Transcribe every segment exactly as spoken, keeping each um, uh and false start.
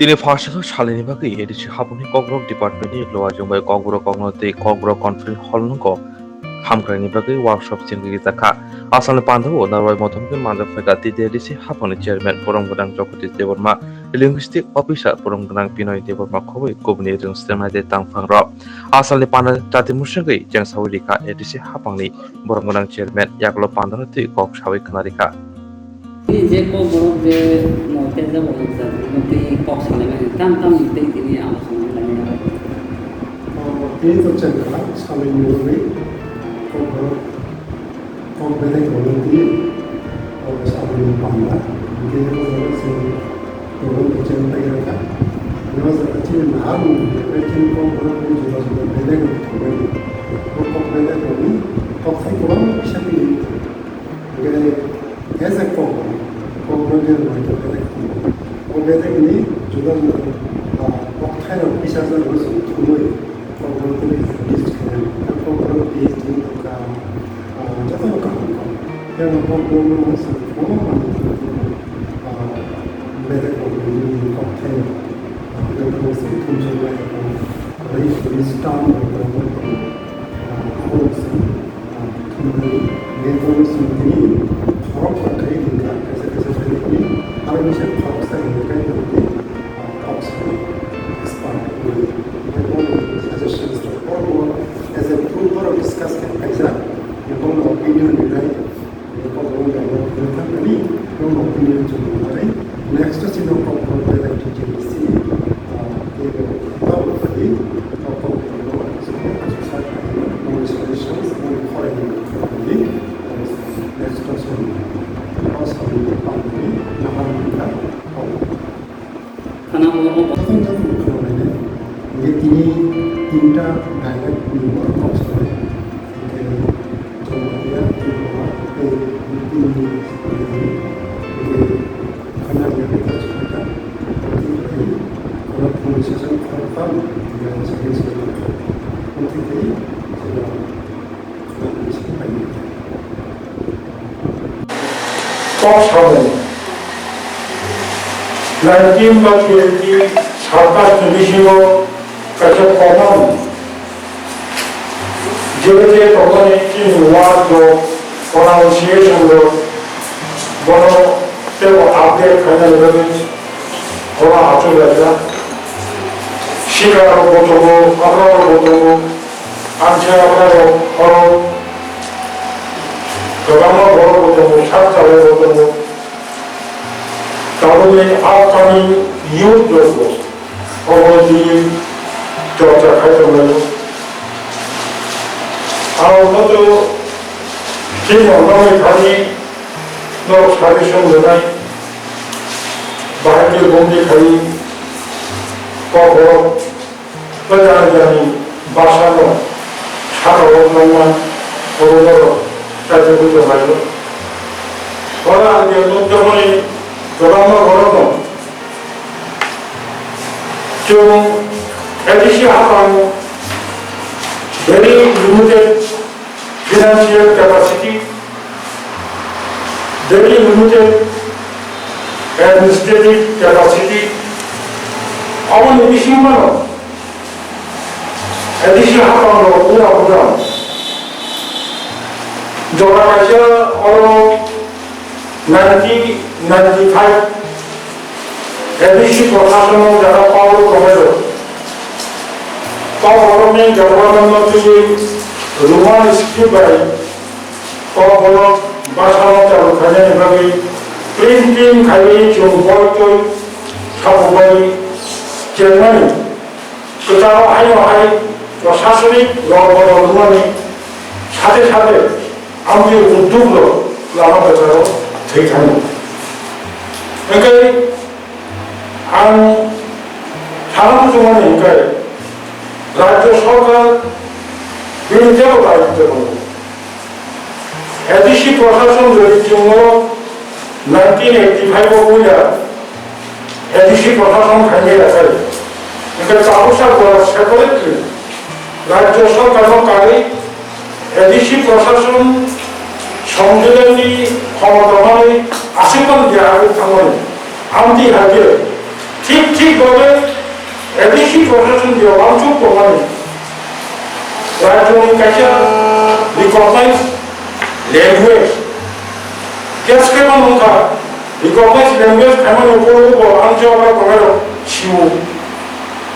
Tini pharsakha salini bagwi A D C haphangni Kokborok department ni luajwng bai Kokborok kokno tei Kokborok conference hall nungo hamkraini bagwi workshop chengwi rijak kha. Asalni pandao narwai mothom khe manjak phaikha T D A D C haphangni chairman Borom Gwnang Jagodish Debbarma, linguistic officer Borom Gwnang Binoy Debbarma khobwi kubuni rwngstengnaide tangphangrok. Asalni panda jati musungwi chengsawi rikha A D C haphangni Borom Gwnang chairman, yaklo pandano twi kok sawi khna rikha. Tei je Kokborok je no tejak o jak no tei kok salai mani tam tam ni tei tini alochona lai mani. O, tini to chengkha salai ni bagwi Kokborok kok bedek rok no tini o salai ni panda. Tei o jaga se Kokborok ni cheng tai rwkha. Ani o jaga chini nahar ni tei chini Kokborok ni juda juda bedek rok thangmani. O kok bedek rok ni kok thai kwbangma kisa tini. Hingke as a kok, kok no je rwmani to bedek tongo. O bedek ni juda juda, ah, kok thai rok kisa jora no chwng thumui kok no tei list khe, kok no P H D ni dokan, ah, joto no kaham kok. Tei bo kok no no chwng kwbangma manwi, ah, bedek rok ni kok thai rok, ah, bedek rok chwng thumsok lai rok, tei list tam rok tongo. Abo se, ah, thumnani, beboni simi tini khorok kha khai ringkha, kaisa kaisa phaini tini, aro bisi khoroksa hino khai tongdi, ah, kok sani expert wngwi. Beboni suggestions rok, borok as a group borok discuss khe kaisa, beboni opinion rinai. Next sino kok belai detail si, ah, tei bo tabuk kali kok kok moni solutions moni khorai ni kali next sino o salo ni pangni nahar mangkha. Khana o, o. Joto joto khwnabainai. Hingke tini tinta dialect ni borok kok sanai. Hingke Jamatia, Tripura, tei Hindi, Hindi. Hingke khana dialect ta chukha ta. Hingke khana pronunciation khoroktham, hingke second second khoroktham. Hingke tei jeba Kok samung. Nineteen ba twenty circus ni bisingo kaisa common je je tongmani chini ward rok, pronunciation rok, bono teibo update khainani bagwi bono achuk laijak. Sikha rok bo tongo, abra rok bo tongo. Ang khe aborok oro kwbangma borok bo tongo, sak chalai bo tongo. Tabukni upcoming youth rok bo obo tini chorcha khai tonglaio. Ang joto tini hwnmani thani norok suggestion rwnai, bahai khe bumdi khai kok borok. Kwtal jani bwsano saka o nangma oro norok kaisa bujo haio. Oro ang je nukjakmani kwbangma borokno chwng A D C haphango very limited financial capacity, very limited administrative capacity. Aboni bisingo A D C haphango ura ura jora kaisa oro nineteen ninety-five A D C prosasono jara power provider. Power ni government no twi Roman script bai Kokborok bwsano chalu khainani bagwi print print khaiwi chwng boi twi sabubai chengnani kwcharo haino hai prosasonik rok bodol wngmani sate sate amtwi udduk rok lama kwcharo thwi thango. Hwnkhe ang sana muchungmani hwnkhe Rajya Sarkar bini teibo daitw tongo. A D C prosason jodi chwngno nineteen eighty-five o puila A D C prosason khainai akhai. Hwnkhe tabuksa jora separately Rajya Sarkarno karwi A D C prosason Songbidanni khomota manwi aswkmani deha thangmani amtwi hai khe Thik thik babe A D C proshashan je wansuk tongmani rajyoni kaisa recognized language keskema nungkha, recognized language khaimani uphuru bo ang je oro tongnai rok siwo.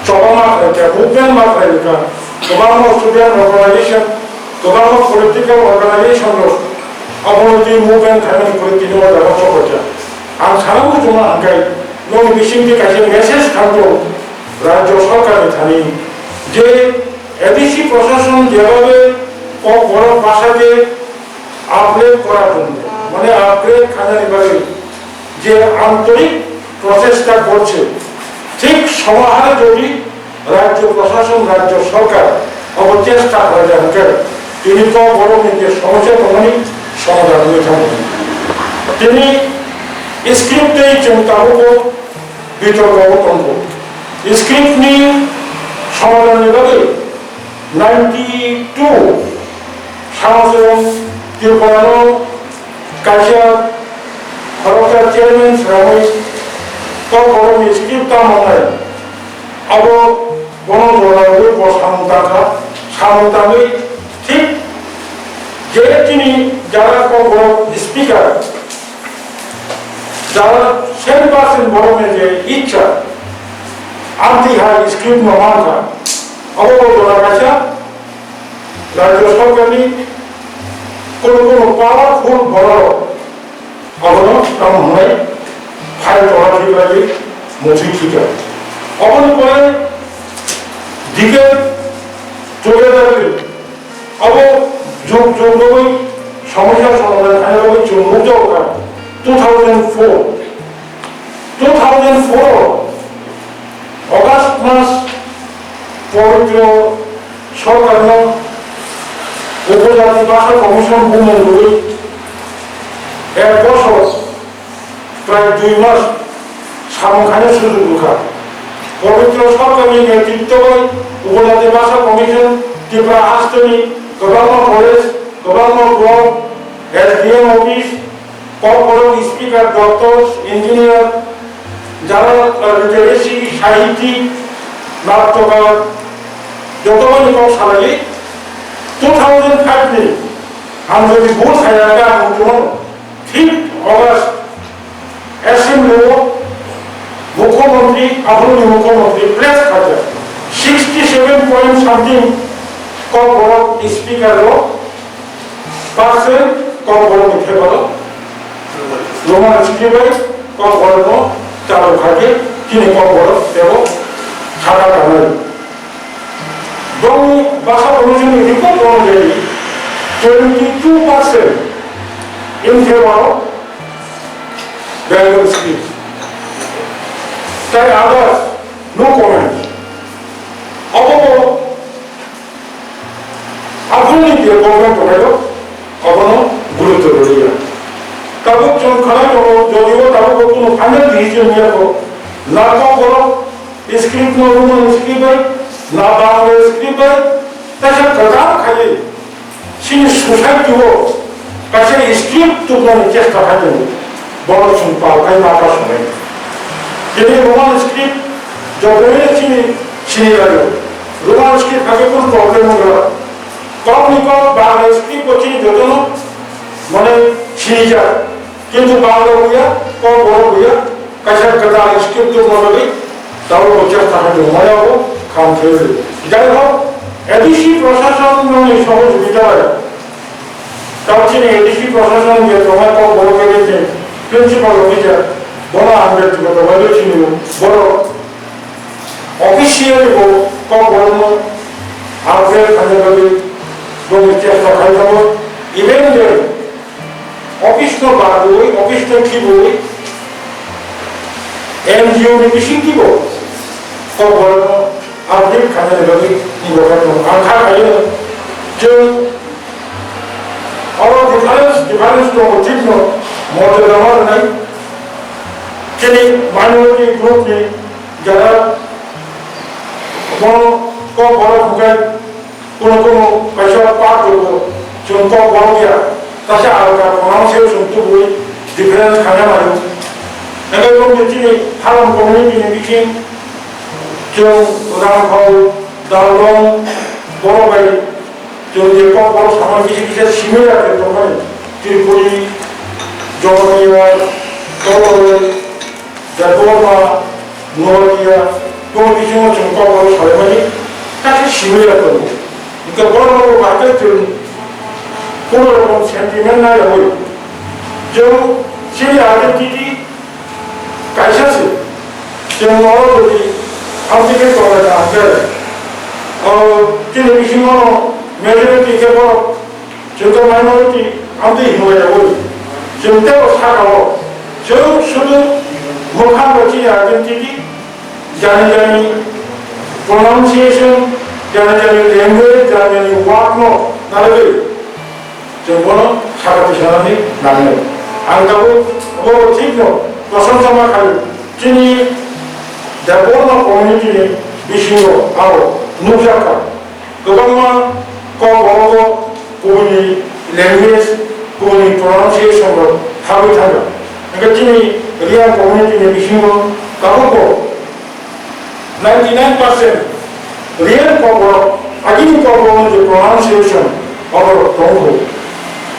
Choba ma khlai kha, movement ma khlai kha, kwbangma student organization, kwbangma political organization rok obono twi movement khaimani kwrwi tini o jaga chobaicha. Ang sana muchungma hwnkhai nokni bisingtwi kaisa message thangkho rajyo sarkarni thani je A D C proshashan jebabe kokborok bwsakhe upgrade kora jongde, mane upgrade khainani bagwi je antorik prochesta gorche, thik somohare jodi rajyo proshashan, rajyo sarkar obo chesta khlai ja hwnkhe tini kokborokni je somosya tongmani somadhan wngwi thango. Tini script tei chwng tabukbo bitorko o tongo. Script ni somadhan ni bagwi ninety two salo chwng Tripura no kaisa khoroksa chairman swnamwi kokborok ni script tamo wngnai. Abo bono jora rwwi bo samung tangkha, samung tangwi thik je chini jara kokborok speaker jara cent percent borokni je ichha amtwi hai script no mankha, abo bo jora kaisa rajyo sarkarni kono kono powerful borok abono tamo hwnai phai tora thik bai muthwi thika. Oboni pore dike together abo jug jug rwi somosya somadhan khaina bagwi chwng nukjago kha two thousand four. Two thousand four August mas Pawitro Sarkarno Upojati Bhasha Commission bumung rwwi ek bosor prai dui mas samung khaina sujug rwkha. Pawitro Sarkarni netritwo bai Upojati Bhasha Commission Tripura hasteni kwbangma college, kwbangma block, S D M office, Kokborok speaker, doctors, engineer, jara literacy, sahiti, natkokar, joto boni kok salai two thousand five ni ang jodi bhul khaya khe ang muchungo thik August assembly o mukhyamantri, aphuruni mukhyamantri press khaijak sixty seven point something Kokborok speaker o Percent Kokborok ni thepalo Roman script bai Kokborok no chalo kha khe chini Kokborok tebo khata kanai. Boni basa commission ni report onujai twenty two percent in favor of Bengali script. Tai others no comment. Obo Aphuruni je government tongnai rok abono gurutto rwliya. Tabuk chwng khwnai tongo, jodibo tabuk bo kunu final decision ya kho, na Kokborok script no Roman script bai, na Bangla script bai, kaisa kwtal khaiwi chini society o kaisa script tubunani chesta khai tongo. Borok chwng pal khai ma ta swnai. Tini Roman script jotoino chini sini laio. Roman script hakhe kunu problem wngya. Kokni kok Bangla script bo chini jotono mane sinijak. Kintu Bangla wngya, Kokborok wngya, kaisa kwtal script tubuna bagwi tabuk bo chesta khai tongo. Maya bo kham khe. Jai hok, A D C proshashan nokni sohojogita bai Tamo chini A D C proshashan je tongnai Kokborok A D C principal officer, bono ang byaktigoto bhaibo sini borok officially bo Kokborokno upgrade khaina bagwi boni chesta khai tongo. Even the office no barwi, office no khibiwi, N G O ni bisingtwibo Kokborokno upgrade khainani bagwi ni bokhe tongo. Ang kha khaio, chwng oro difference, difference tongo, thikno morjada ma rwnai. Chini minority group ni jara bono Kokborok hwnkhe Kuno kuno kaisa part rwgo, chwng Kokborok ya, kaisa alka kwmang se chwng tubui difference khaina mano. Hingke chini Halong community ni bising chwng Rangkhol, Dalrong, borok bai chwng je kokborok samani kisa kisa similar khe tongmani Tripuri, Jamatia, Toloi, Debbarma, Noatia, tong bisingo chwng kokborok salaimani kaisa similar tongo. Hingke borok rok bo bahai khe chwng kono rokom sentiment naiyawi chwng chini identity kaisa se, chwng oro jodi amtwi khe tonglaikha hwnkhe, o chini bisingo majority khe borok, chwng khe minority amtwi hinlaiyaui, chwng teibo saka-o, chwng sudu mwkhang bai chini identity, jani jani pronunciation, jani jani language, jani jani word no narwgwi. Chwng bono saka tisanani nangnai. Ang tabuk bo thikno kosong sama khai chini Debbarma community ni bisingo aro nukjakha kwbangma kokborok o kubuni language, kubuni pronunciation rok thabwi thangkha. Hingke chini Reang community ni bisingo tabuk bo ninety nine percent Reang kokborok, agini kokborokni je pronunciation, oborok tongkho.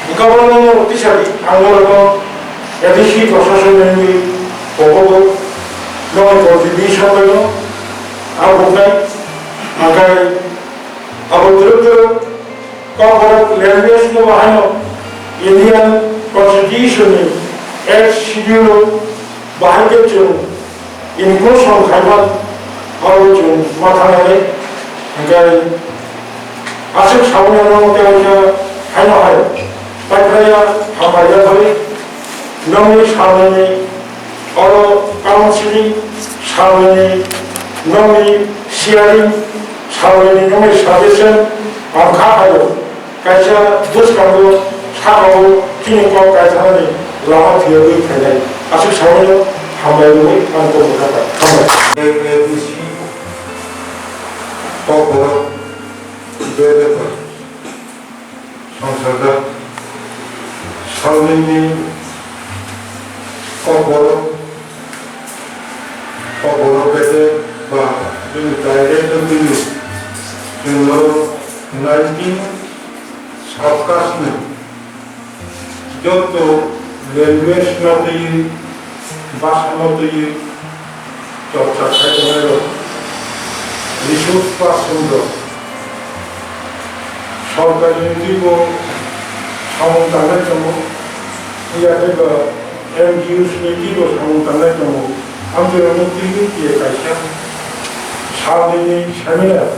Hingke oborokno tisa di, ang norokno A D C proshasonni kobogo nokni contribution baino, ang huknai, angkai abo twrwk twrwk kokborok language no bahaino Indian Constitution ni Eighth Schedule o bahai khe chwng inclusion khaiman aro chwng ma thangnai. Hingke aswk saui no tei waisa haino hai paiphlaiya hambai ya thari nokni salnwini oro counseling salnwini nokni sharing salnwini nokni suggestion ang kha phaio. Kaisa bwskango sakao chini kok kaithanani lama phiyogwi phainai. Aswk saui no hambai rwui ang kok bwkha pai. Hambai. A A D C kokborok bebak bai songchajak salnwini kokborok, kokborok bebak ba chwng direct wngwi chwng norok nineteen Subcaste ni joto language no twiwi, bwsa no twiwi chorcha khai tongnai rok, resource person rok, sorkar ni twibo samung tangnai tongo, phiya tei ba N G Os ni twibo samung tangnai tongo, amtwi rok no twiwi phiya kaisa salnwini seminar.